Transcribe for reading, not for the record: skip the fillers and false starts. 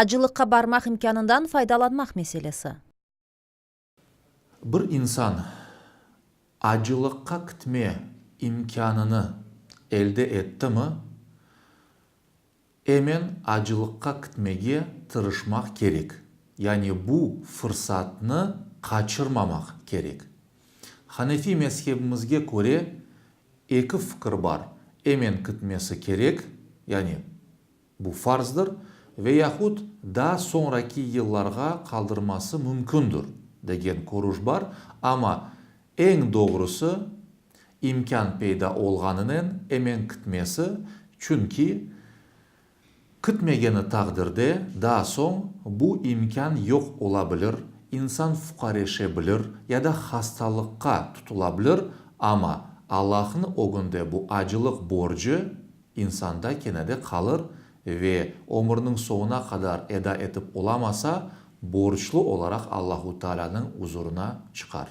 Acılıqqa barmaq imkânından faydalanmaq meselesi. Bir insan acılıqqa kitme imkânını elde ettimi, emen acılıqqa kitmege tırışmaq kerek, yani bu fırsatnı qaçırmamaq kerek. Hanefi mezhebimizge köre eki fikir bar, emen kitmesi kerek, yani Bu farzdır ve yahut daa soñraki yıllarğa qaldırması mümkündir, degen körüş bar, amma eñ doğrusı, imkân peyda olğanınen emen kitmesi, çünki kitmegeni taqdirde daa soñ bu imkân yoq ola bilir, insan fuqareşe bilir ya da hastalıqqa tutula bilir, amma Allahnıñ ögünde bu acılıq borcu insanda kene de qalır ve ömürniñ soñuna qadar eda etip olamasa, borclu olaraq Allahu Taalânıñ uzurına çıqar.